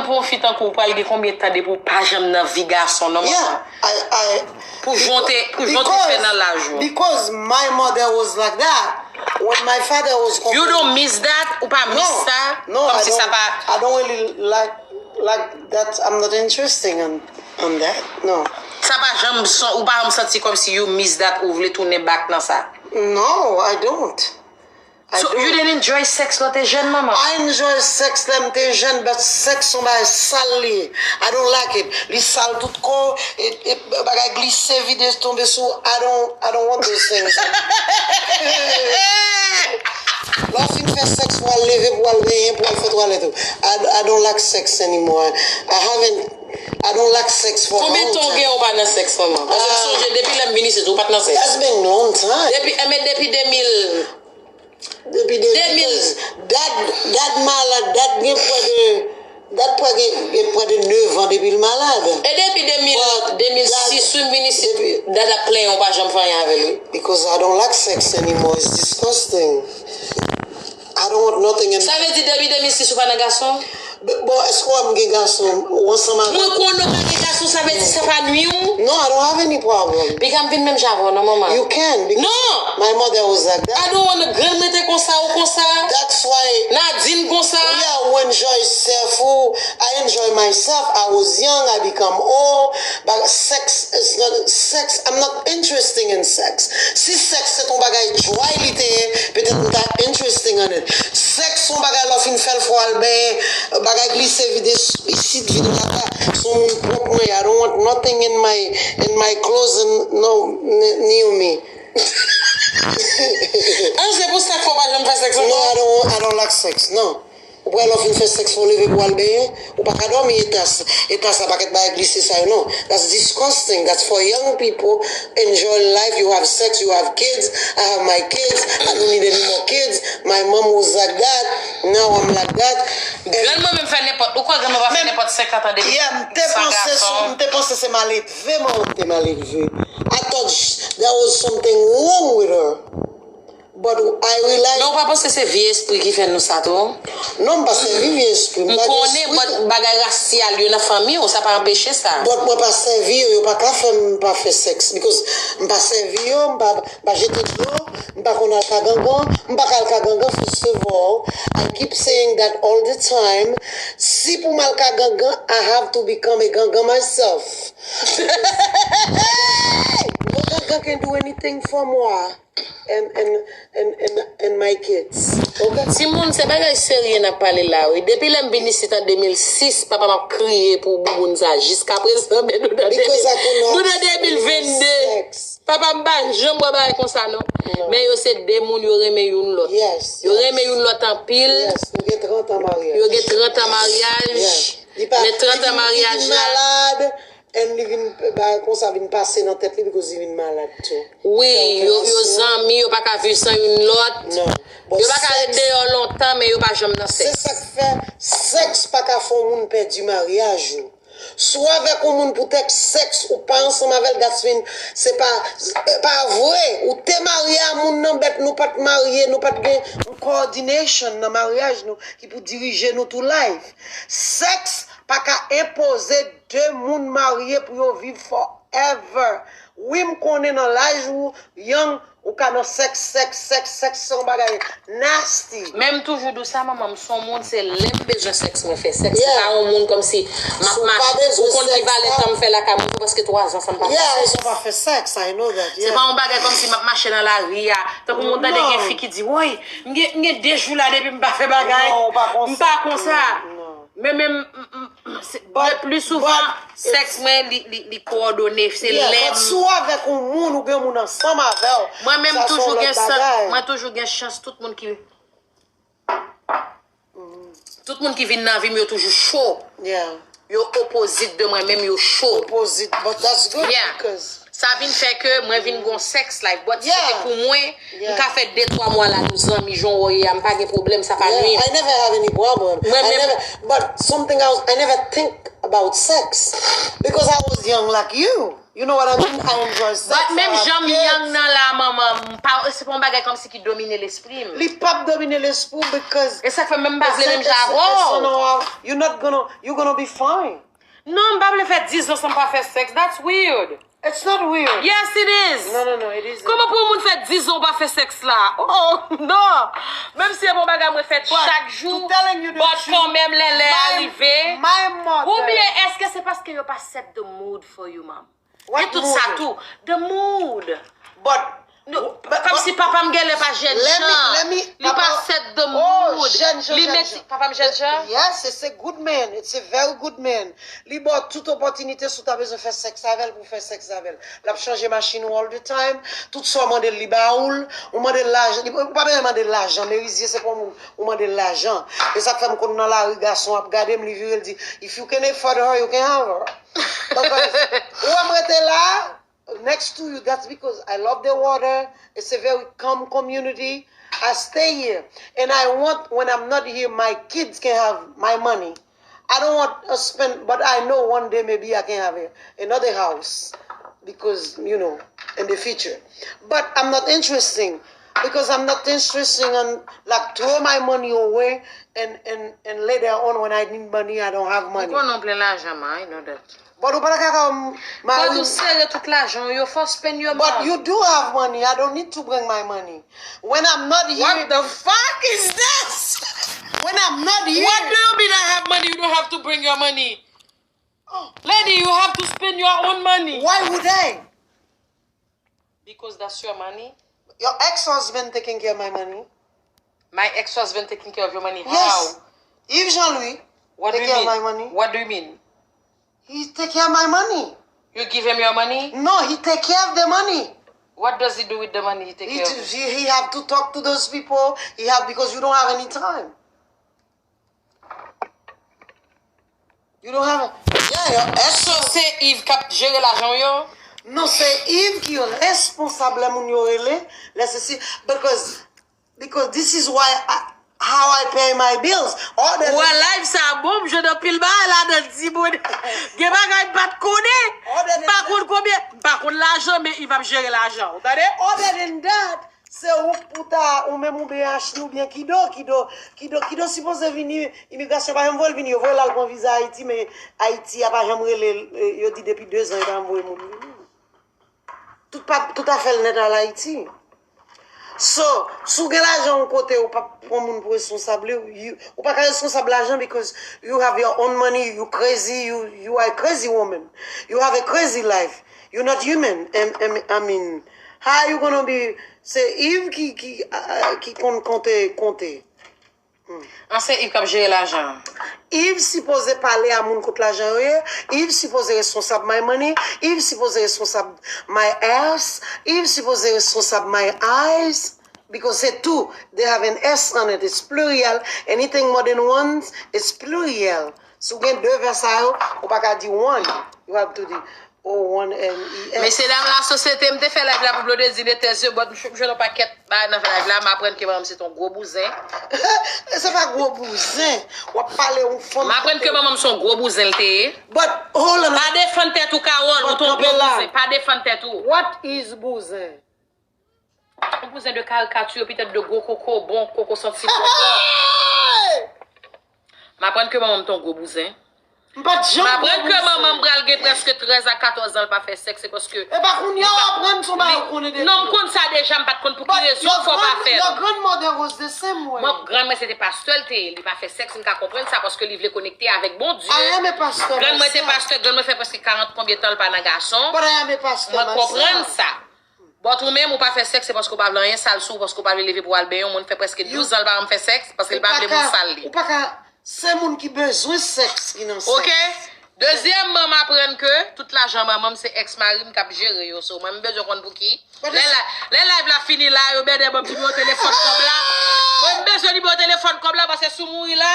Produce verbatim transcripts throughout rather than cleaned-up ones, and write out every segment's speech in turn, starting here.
Pou yon fi tankou w pral gen konbyen tan depi w pa janm nan vi gason non, manman? Pou jan w te, pou jan w te fè nan laj ou. Because my mother was like that. When my father was complaining. You don't miss that? Ou pa miss sa? No, no, I don't really like, like that. I'm not interested in, in that. No. Sa pa janm san-, ou pa janm santi kòmsi you miss that, ou vle tounen back nan sa? No, I don't. So, you didn't enjoy sex lè w te jèn, manman? I enjoy sex lè m te jèn, but sex son bagay sal li ye. I don't like it. Li sal tout kò, e, e, bagay glise, vide, tonbe sou. I don't, I don't want those things. Lè w fin fè sex, pou w al leve, pou w al benyen, pou w al fè twalèt ou. I, I don't like sex anymore. I haven't, I don't like sex for a long time. Konbyen tan w gen ou pa nan sex, manman? Paske m sonje depi lè m vin isit, ou pa t nan sex. That's been long time. Depi, eh, men depi de mil, Depi de mil. Dad, dad malad, dad gen prè de, dad prè gen, gen prè de nèf an depi l malad. E depi de mil, de mil sis, wi, m vin isit, dad ap plenyen, ou pa janm fè anyen avè l, wi. Because I don't like sex anymore, it's disgusting. I don't want nothing in. Sa vle di depi de mil sis ou pa nan gason? Bon, èske w wè m gen gason? Ou ansanm avè m? Mwen konnen w pa gen gason, sa vle di sa pa nwi w? No, I don't have any problem. Piga m vin menm jan avè w non, manman. You can, because my mother was like that. I don't wanna, grann mwen te konsa, ou konsa. That's why Nadine konsa. Yeah, when Joyce, Sefou, I enjoy myself. I was young, I become old. But sex is not, sex, I'm not interested in sex. Si sex se ton bagay dry li te ye, petèt m ta interesting in it. Sex se yon bagay lè w fin fè l fò w al benyen, bagay glise vide isit, vide laba. Se yon moun pwòp mwen ye. I don't want nothing in my, in my clothes and no, n-, near me. Ah, se pou sa k fè w pa janm fè sex ankò? No, I don't, I don't like sex, no. Ou prè lè w fin fè sex, fò w leve pou w al benyen. Ou pa ka dòmi eta s-, eta sa, pakèt bagay glise sa yo, non. That's disgusting. That's for young people. Enjoy life. You have sex, you have kids. I have my kids. I don't need any more kids. My mom was like that. Now I'm like that. Grann mwen menm fè nenpòt, ou kwè grann mwen pa fè nenpòt senkant an depi san gason? Yeah, m te panse se, m te panse se maledve, manman m te maledve. I thought sh-, there was something wrong with her. But I realize. Men ou pa panse se vye espri ki fè nou sa tou? Non, m pa sèvi vye espri m. M konnen, but bagay rasyal yo nan fanmi w, sa pa anpeche sa. But mwen pa sèvi yo, yo pa ka fè m pa fè sex. Because m pa sèvi yo, m pa, m pa jete dlo, m pa konn al ka gangan, m pa ka al ka gangan, first of all. I keep saying that all the time. Si pou m al ka gangan, I have to become a gangan myself. No gangan can do anything for moi. And, and, and, and, and my kids. Okay? Timoun, se bagay serye n ap pale la, wi. Depi lè m vin isit an de mil sis, papa m ap kriye pou bouboun sa jiska prezan, men nou nan de mil, nou nan de mil vennde. Papa m pa janm wè bagay konsa, non. Men yo se de moun, yo renmen youn lòt. Yo renmen youn lòt anpil. Yo gen trant an maryaj. Men trant an maryaj la. And li vin, bagay konsa vin pase nan tèt li, because li vin malad tou. Wi, yo, yo zanmi, yo pa ka viv san youn lòt. Non. Yo pa ka ret deyò lontan, men yo pa janm nan sèks. Se sa k fè, sèks pa ka fè yon moun pèdi maryaj ou. Si w avèk yon moun poutèt sèks, ou pa ansanm avè l, that's mean, se pa, se pa vre. Ou te marye a moun nan, but nou pa t marye, nou pa t gen yon coordination nan maryaj nou ki pou dirije nou through life. Sèks pa ka enpoze de moun marye pou yo viv forever. Wi, m konnen nan laj ou, young, ou ka nan sèks, sèks, sèks, sèks, se yon bagay nasty. Men m toujou di w sa, manman, m se yon moun, se lè m bezwen sèks, mwen fè sèks. Se pa yon moun kòmsi m ap mache, ou konn ki valè tan m fè lakay mwen tou, paske twa zan san m pa fè sèks. Yeah, ou pa fè sèks, I know that, yeah. Se pa yon bagay kòmsi m ap mache nan lari a, tankou moun tande gen fi ki di, woy, m gen, m gen de jou la depi m pa fè bagay. Non, ou pa konsa. M pa konsa. Non. Men, men, m, m, m, se, le pli souvan, sèks mwen, li, li, li kowòdone, se lè m. But si w avèk yon moun, ou gen yon moun ansanm avè w, mwen menm toujou gen chans, mwen toujou gen chans, tout moun ki, tout moun ki vin nan vi m, yo toujou cho. Yo opozit de mwen menm, yo cho. Opposite, but that's good because Sa vin fè ke mwen vin gon sex life. But si se te pou mwen, m ka fè de twa mwa la nou zanmi, jan w ye a, m pa gen pwoblèm, sa pa nwi m. I never have any problem. Mwen menm. But something else, I never think about sex because I was young like you. You know what I mean? I enjoy sex. But menm jan m yang nan la, manman, m pa, se pa yon bagay kòmsi ki domine lespri m. Li p ap domine lespri w because E sa k fè menm m pa vle menm jan avè w. You're not gonna, you're gonna be fine. Non, m pa vle fè dizan san m pa fè sèks. That's weird. It's not weird. Yes, it is. No, no, no, it isn't. Kòman pou yon moun fè dizan w pa fè sèks la? Oh, non. Menm si e bon bagay mwen fè chak jou. To telling you the But truth, kanmenm lè lè a my- rive. My mother. Oubyen èske se paske yo pa set the mood for you, mom? What E tout sa mood? Tou. The mood. But No, but- kòmsi papa m genlè pa jèn Let me- jan. let me- Li pa papa- set the Oh, mood. jèn jan, Li jèn meti jan. Papa m jèn jan? Yes, it's a good man. It's a very good man. Li ba w tout opòtinite si w ta bezwen fè sèks avè l pou w fè sèks avè l. L ap chanje machin ou all the time. Tout sa w mande l, li ba ou l. Ou mande l lajan. Li- Ou pa bezwen mande l lajan. Merizye se pa yon moun ou mande l lajan. E sa k fè m konn nan lari gason ap gade m, li vire l di, "If you can afford her, you can have her." Because ou wè m rete la, next to you, that's because I love the water. It's a very calm community. I stay here. And I want, when I'm not here, my kids can have my money. I don't want to spend, but I know one day maybe I can have a, another house because, you know, in the future. But I'm not interesting because I'm not interesting in like throw my money away and, and, and later on when I need money, I don't have M money. Konnen w plen lajan, ma, I know that. But ou pa ta ka mari But ou sere tout lajan w, yo fò spend your But money. You do have money. I don't need to bring my money. When I'm not here, What the fuck is this? When I'm not here, What do you mean I have money? You don't have to bring your money. Lady, you have to spend your own money. Why would I? Because that's your money. Your ex-husband taking care of my money. My ex-husband taking care of your money. Yes. How? Yves Jean-Louis What do take you care mean? Of my money. What do you mean? He take care of my money. You give him your money? No, he take care of the money. What does he do with the money he take He, care of? he, he have to talk to those people. He have because you don't have any time. You don't have a, yeah, your ex. So se Yves k ap jere lajan w yo? Non, se Yves ki responsab lè moun yo rele. Lè se si, because, because this is why I, how I pay my bills. Other Wè than, live sa bon, m jwenn anpil bagay ladan ti moun. Gen bagay m pa t konnen. M pa konn konbyen, m pa konn lajan, men Yves ap jere lajan. Ou tande? Other than that, se ou pou ta, ou menm ou B H ni oubyen Kido, Kido, Kido, Kido sipoze vini, imigrasyon pa janm voye l vini, yo voye l al pran viza Ayiti, men Ayiti a pa janm rele l, eh, yo di depi dezan yo pa janm voye moun vini. Tout pa, tout afè l nèt al Ayiti. So, si w gen lajan yon kote, ou pa pran moun pou responsab li, you, ou pa ka responsab lajan because you have your own money, you crazy, you, you are a crazy woman. You have a crazy life. You're not human. And, and, I mean, how you gonna be, se Yves ki, ki, ah, ki konn konte, konte. An se Yves k ap jere lajan. Yves sipoze pale a moun kot lajan yo ye. Yves sipoze responsab my money. Yves sipoze responsab my ass. Yves sipoze responsab my eyes. Because se two. They have an S on it. It's plural. Anything more than one, it's plural. Si w gen de vè sa yo, ou pa ka di one. You have to di O N E S. Mesye dam la sosyete, m te fè live la pou Blondedy, de tèz yo, but m jwenn yon pakèt bagay nan live la, m aprann ke manman m se t yon gwo bouzen. Se pa gwo bouzen. W ap pale yon fanm. M aprann ke manman m se yon gwo bouzen l te ye. But, hold on. Pa defann tèt ou, Carole, ou t yon gwo bouzen. Pa defann tèt ou. What is bouzen? Yon bouzen de karikati, petèt de gwo koko, bon koko santi koko. M aprann ke manman m t yon gwo bouzen. M pa t janm M aprann ke manman m pral gen prèske trèz a katòz an, l pa fè sèks, se paske. E pa kounye a w aprann son bagay ou konnen depi. Non, m konn sa deja, m pa t konn pou ki rezon fò pa fè l. Your grandmother was the same way. Mwen, grann mwen se te pastè l te ye, li pa fè sèks, m ka konprann sa, paske li vle konekte avèk Bondye. I am a pastor. Grann mwen te pastè, grann mwen fè prèske karant konbyen tan l pa nan gason. But I am a pastor. Mwen konprann sa. But ou menm, ou pa fè sèks, se paske ou pa vle anyen sal sou ou, paske ou pa vle leve pou al benyen, yon moun fè prèske douz an, l pa janm fè sèks, paske l pa vle moun sal li. Ou pa ka, se moun ki bezwen sèks ki nan sèks. Ok? Dezyèmman, m aprann ke tout lajan manman m se ex mari m k ap jere yo. So, mwen, m bezwen konn pou ki. Lè la, lè live la fini la, yo bèdè ban m nimewo telefòn kòb la. Mwen, m bezwen nimewo telefòn kòb la, paske si w mouri la,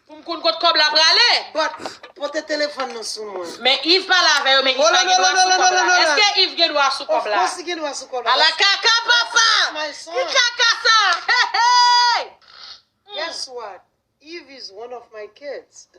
pou m konn kot kòb la prale. But, pote telefòn nan sou mwen. Men Yves pale avè yo, men Yves pa gen dwa sou kòb la. Èske Yves gen dwa sou kòb la? Of course, li gen dwa sou kòb la. Ala kaka, papa! Ki kaka sa? Hey, hey! Guess what? Yves is one of My kids.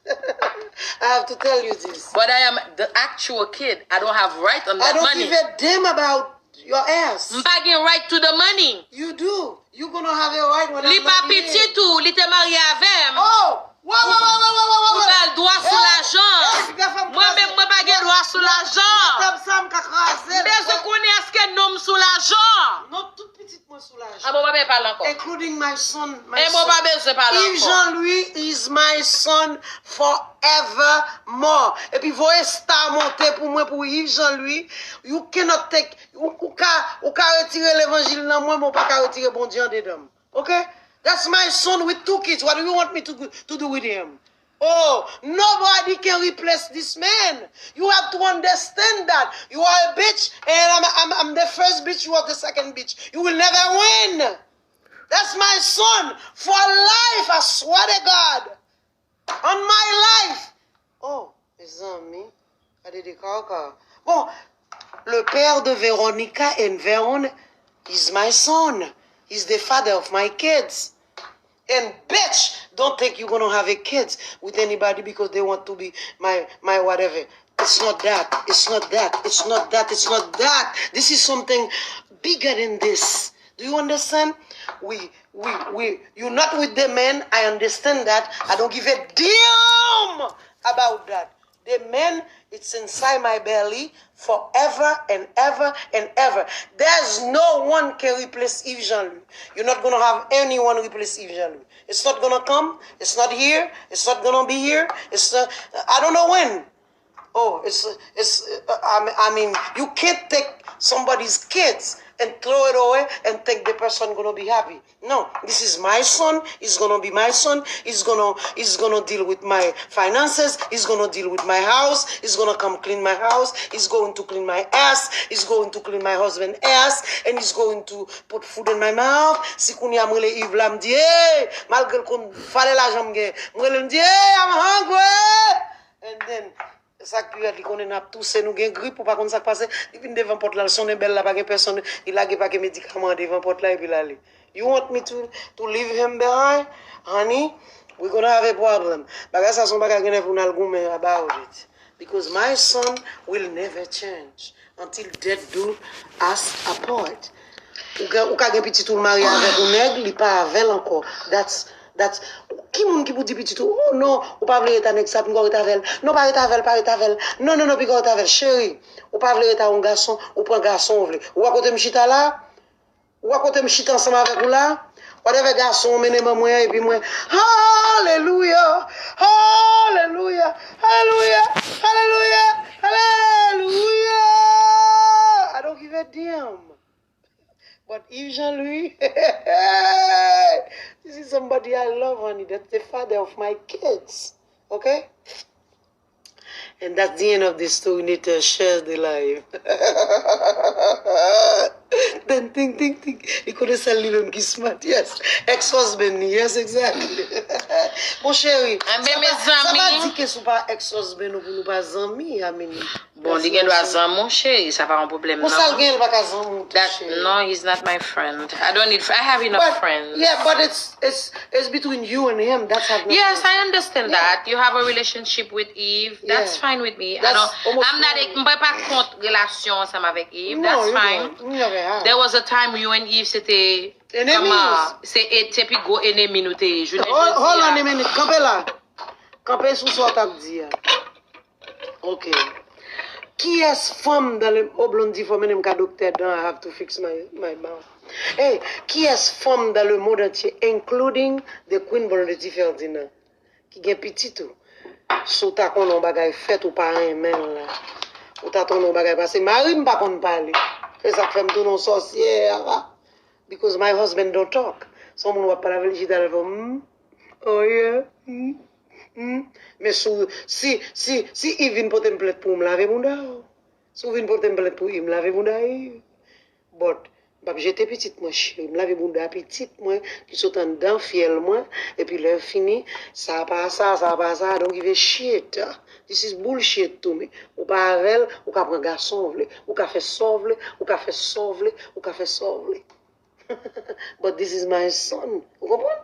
I have to tell you this. But I am the actual kid. I don't have right on I that don't money. Give a damn about your ass. M pa gen right to the money. You do. You gonna have a right when Li I'm pa not here. Pitit ou, li te marye avè m. Oh! Whoa, whoa, whow, whow, whow, whow, whow, Ou ba l dwa sou lajan. Hey, gafam Mwen menm, mwen pa gen dwa sou lajan. Tab sa m ka kraze. M bezwen konnen èske non m sou lajan. Non, tout pitit mwen sou lajan. Ah bon, pa bezwen pale ankò. Including my son. My E mwen son. Pa bezwen pale Yves ankò. Jean-Louis is my son forevermore. Epi voye star monte pou mwen pou Yves Jean-Louis. You cannot take, ou, ou ka, ou ka retire levanjil nan mwen, men ou pa ka retire Bondye andedan m. Okay? That's my son with two kids. What do you want me to, to do with him? Oh, nobody can replace this man. You have to understand that. You are a bitch, and I'm, I'm, I'm the first bitch, you are the second bitch. You will never win. That's my son for life, I swear to God. On my life. Oh, mezanmi. Gade de kaka. Bon, le père de Veronica and Veron is my son. He's the father of my kids. And bitch, don't think you're gonna have a kids with anybody because they want to be my my whatever. It's not that. It's not that. It's not that. It's not that. This is something bigger than this. Do you understand? We we we you're not with the man. I understand that. I don't give a damn about that. The man, it's inside my belly forever and ever and ever. There's no one can replace Yves Jean-Louis. You're not gonna have anyone replace Yves Jean-Louis. It's not gonna come. It's not here. It's not gonna be here. It's not, I don't know when. Oh, it's it's. Uh, I mean, I mean, you can't take somebody's kids and throw it away and think the person gonna be happy. No, this is my son. He's gonna be my son. He's gonna he's gonna deal with my finances. He's gonna deal with my house. He's gonna come clean my house. He's going to clean my ass. He's going to clean my husband's ass, and he's going to put food in my mouth. Si kounye a m rele Yves la, m di, hey, malgre l konn valè lajan m gen, m rele m di, hey, I'm hungry. And then sa k pi rèd, li konnen n ap touse, nou gen grip, ou pa konn sa k pase. Li vin devan pòt la, l sonnen bèl la, pa gen pèsonn, li lage pake medikaman an devan pòt la epi l ale. You want me to to leave him behind? Honey, we gonna have a problem. Bagay sa se yon bagay gen lè pou n al goumen about it. Because my son will never change until death do us apart. Ou ka, ou ka gen pitit ou l marye avèk yon nèg, li pa avè l ankò. That's That's, ki moun ki pou di pitit ou, oh non, ou pa vle ret a nèg sa, pinga w ret avè l. Non, pa ret avè l, pa ret avè l. Non, non, non, pinga w ret avè l. Cheri, ou pa vle ret a yon gason, ou pran gason ou vle. Ou wè kote m chita la? Ou wè kote m chita ansanm avèk ou la? Whatever gason ou mennen ban mwen an, epi mwen, alelouya, alelouya, alelouya, alelouya, alelouya. I don't give a damn. But Yves Jean-Louis, this is somebody I love, honey. That's the father of my kids. Okay? And that's the end of the story. Nathan, share the live. Then ting ting ting. Li konnen sèl li menm ki smart. Yes. Ex-husband ni. Yes, exactly. Mon chéri. Enben, mezanmi. Sa pa di ke si w pa ex-husband ou pou nou pa zanmi, I mean. Bon, li gen dwa zanmi w, cheri, sa pa yon pwoblèm, non. Pou sa l gen, l pa ka zanmi w tou, That, cheri. No, he's not my friend. I don't need, I have enough But, friends. Yeah, but it's it's it's between you and him. That's have nothing Yes, to I do. Understand Yeah. That. You have a relationship with Eve. That's Yeah. Fine with me. I That's don't, almost I'm not, fine. Mwen pa kont relasyon ansanm avèk Eve. No, That's you fine. Don't. You never have. There was a time you and Eve, se te, Enemies. Kòman, se e- te pi gwo enemi nou te ye. Jounen Hold, jodi hold on a. A minute. Kanpe la. Kanpe sou sa w t ap di a. Ok. Kiyès fanm dans le, oh, Blondie, fò mennen m ka doktè dan, I have to fix my, my mouth. Hey, kiyès fanm dans le monde entier, including the Queen Blondie Ferdinand, ki gen pitit ou? Si w ta konnen yon bagay fèt, ou pa renmen l la. Ou ta konnen yon bagay pase. Mari m pa konn pale. Se sa k fè m tounen yon sòsyè a. Because my husband don't talk. Se yon moun w ap pale avè l, li chita, l fè, hmm? Oh yeah. Hmm? Hmm? Men si, si, si, si Yves vin pote m plent pou ou, m lave bounda w. Si w vin pote m plent pou Yves, m lave bounda Yves. But, m p ap jete pitit mwen, cheri. M lave bounda pitit mwen ki sot anndan fyèl mwen. Epi lè fini, sa pa sa, sa pa sa, I don't give a shit. This is bullshit to me. Ou pa avè l, ou ka pran gason w vle. Ou ka fè sa w vle, ou ka fè sa w vle, ou ka fè sa w vle. But this is my son. Ou konprann?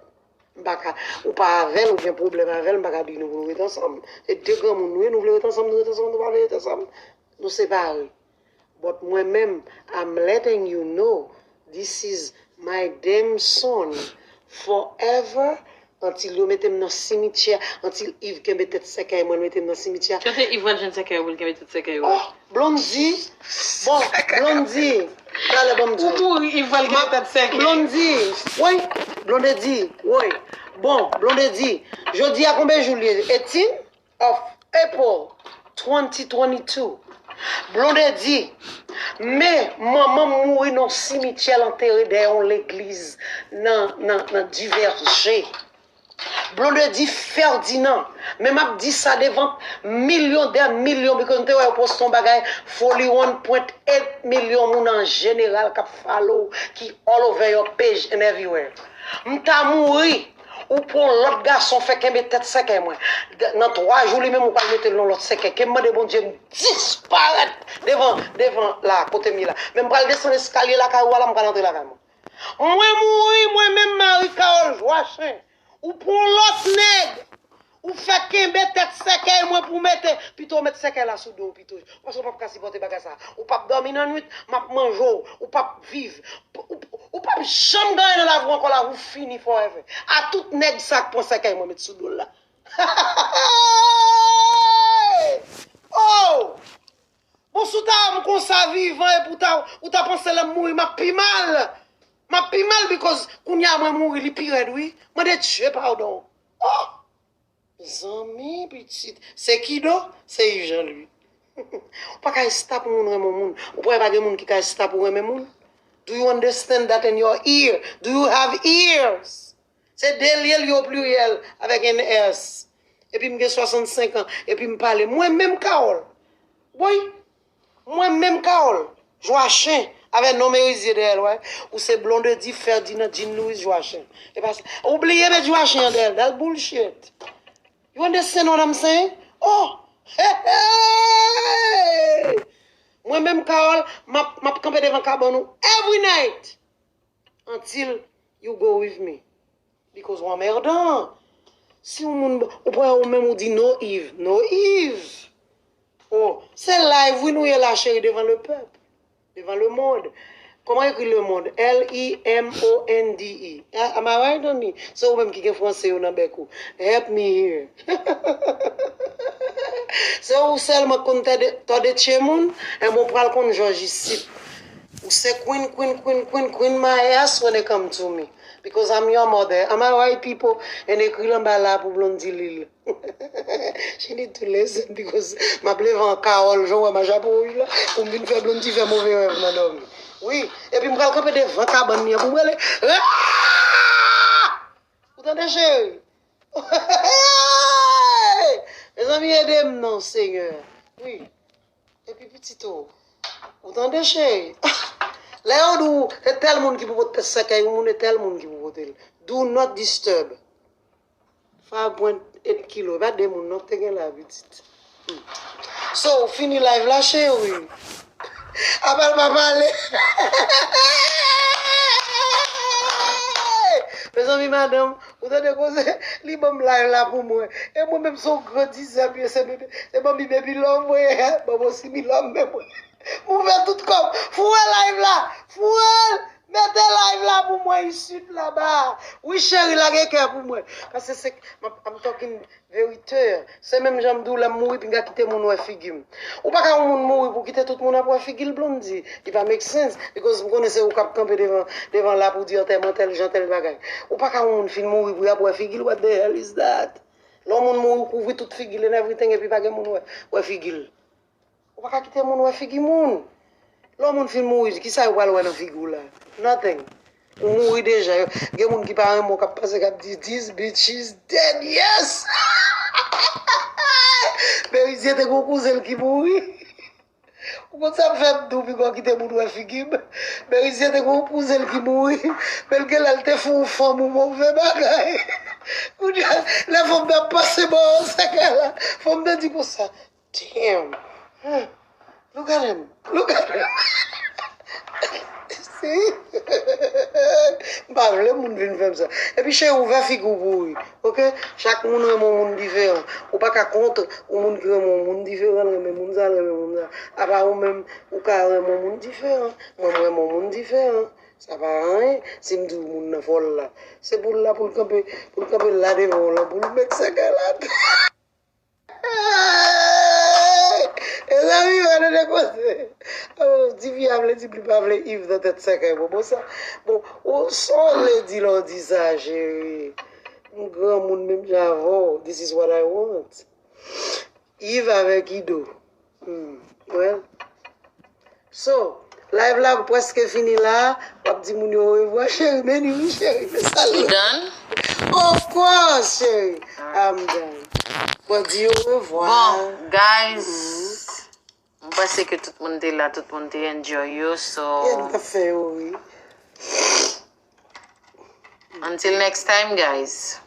m pa ka, ou pa avè l, ou gen pwoblèm avè l, m pa ka di nou pou nou ret ansanm. Se de granmoun nou ye, nou vle ret ansanm, nou ret ansanm, nou pa vle ret ansanm, nou separe. But mwen menm, I'm letting you know, this is my damn son forever, until yo mete m nan simityè, until Yves kenbe tèt sèkèy mwen, mete m nan simityè. Kote Yves pral jwenn sèkèy pou l kenbe tèt sèkèy yo? Oh, Blondedy, bon, Blondedy, talè ban m di. Ou mouri, Yves pral kenbe tèt sèkèy. Blondedy, woy, Blondedy, woy. Bon, Blondedy, jodi a konbyen jou l ye? Eighteen of April twenty twenty-two. Blondedy, men manman m mouri nan yon simityè, l antere dèyè yon legliz nan, nan, nan Divèje. Blondedy Ferdinand, men m ap di sa devan milyon dè milyon, because m te wè yo poste yon bagay, forty-one point eight milyon moun an jeneral k ap follow, ki all over your page and everywhere. M ta mouri, ou pran yon lòt gason fè kenbe tèt sèkèy mwen. D- Nan twa jou li menm ou pral mete l nan lòt sèkèy. Ke m mande Bondye m disparèt devan, devan la, kote m ye la. Men m pral desann eskalye lakay ou a la, m pral antre lakay mwen. Mwen mouri, mwen menm Marie Carole Joachin. Ou pran yon lòt nèg. Ou fè kenbe tèt sèkèy mwen pou mete. Pito w met sèkèy la sou do w pito. Paske w p ap ka sipòte bagay sa. Ou p ap dòmi nan nwit, m ap manje w. Ou p ap viv. Ou, ou, ou p ap janm gen anyen nan lavi w ankò, lavi w fini forever. A tout nèg sa k pran sèkèy mwen met sou do l la. Oh! Bon, si w ta wè m konsa vivan, epi w ta, ou ta panse lè m mouri, m ap pi mal. M ap pi mal, because kounye a mwen mouri, li pi rèd, wi. Mande Dye padon. Oh! Mezanmi, pitit. Se Kido, se Yves Jean Louis. Ou pa ka estap yon moun renmen yon moun. Ou kwè pa gen moun ki ka estap ou renmen moun? Do you understand that in your ear? Do you have ears? Se de l ye, l ye o pliryèl, avèk N S. Epi m gen swasannsenk an, epi m pale. Mwen menm Carole. Woy, mwen menm Carole Joachin, avè non Merizye dèyè l, wè. Ou se Blondedy Ferdinand Jean Louis Joachin. E pa sa. Ou bliye met Joachin an dèyè l. That bullshit. You understand what I'm saying? Oh! Hey, hey! Mwen menm Carole, m ap, m ap kanpe devan kabann ou every night. Until you go with me. Because w anmèdan. Si yon moun, ou pran ou menm ou di no Yves, no Yves. Oh, se live wi nou ye la cheri devan le pèp. Devan le monde. Kòman ekri le monde? L E M O N D E. Ah, am I right, honey? Se ou menm ki gen franse yo nan bèk ou. Help me here. Se ou sèlman k konn tòde, tòde tche moun, enben w pral konn jòj isit. Ou se queen, queen, queen, queen, queen my ass when it come to me. Because I'm your mother. Am I right, people? And ekri l anba la pou Blondedy li l. She need to listen because m ap leve an Carole, jan w wè m a chapo wouj la, pou m vin fè Blondedy fè move rèv nan dòmi. Wi, epi m pral kanpe devan kabann li an pou m rele. Ah! Ou tande, cheri? Mezanmi, ede m non, Senyè. Wi. Epi pitit ou. Ou tande, cheri? Lè yo di w, e tèl moun ki pou pote sèkèy yon moun, e tèl moun ki pou pote l. Do not disturb. Five point eight kilo, e pa de moun non, te gen la, pitit. Hmm. So, ou fini live la, cheri? Apa l pa pale? Mezanmi, madanm, ou tande koze? Li ban m live la pou mwen. E mwen menm, se yon gran dizèb ye, se bebe, se ban mi baby love mwen ye. Ban m osi mi love men mwen. Mwen fè tout kòb. Foure live la. Foure l. Mete live la pou mwen isit laba. Wi, cheri, lage kè pou mwen. Paske se, I'm, I'm talking verite. Se menm jan m di w, lè m mouri, pinga kite moun wè figi m. Ou pa ka yon moun mouri pou kite tout moun ap wè figi l, Blondedy. Li pa make sense. Because m konnen se ou k ap kanpe devan, devan la pou di antèman tèl jan, tèl bagay. Ou pa ka yon moun fin mouri pou y ap wè figi l. What the hell is that? Lè yon moun mouri, ou kouvri tout figi l and everything, epi pa gen moun wè, wè figi l. Ou pa ka kite moun wè figi moun. Lè yon moun fin mouri, kisa yo pral wè nan figi w la? Nothing. Ou mouri deja. Yo, gen moun ki pa renmen w k ap pase, k ap di, "This bitch is dead, yes!" Merizye te gon kouzen l ki mouri. Ou konn sa m fè m di w, piga w kite moun wè figi m? Merizye te gon kouzen l ki mouri. Men l gen lè l te fè yon fanm yon move bagay. Kounye a, lè fanm nan ap pase bò sèkèy la, fanm nan di konsa, "Damn. Huh. Look at him. Look at him." M pa vle moun vin fè m sa. Epi cheri, ouvè figi w pou ou ri. Oke? Chak moun renmen yon moun diferan. Ou pa ka kont yon moun ki renmen yon moun diferan, l renmen moun sa, l renmen moun sa. Apa ou menm, ou ka renmen yon moun diferan. Mwen, m renmen yon moun diferan. Sa pa anyen. Si m di w moun nan fòl la, se pou l la, pou l kanpe, pou l kanpe la devan w lan, pou l met sèkèy la. Mezanmi, gade de koze. Oh, di fi a vle di pli pa vle Iv nan tèt sèkèy. Bon, bon, sa, bon, ou sa w vle di lè w di sa, cheri? M granmoun menm jan avè w. This is what I want. Iv avèk Ido. Hmm, well. So, live la prèske fini la. W ap di moun yo orevwa, cheri. Men ni wi, cheri. Men sa l ye. Done? Of course, cheri. I'm done. Bon, di yo orevwa. Bon, guys, m panse ke tout moun te la, tout moun te enjoy yo, so Yeah, nou t ap fè yo ri. Until next time, guys.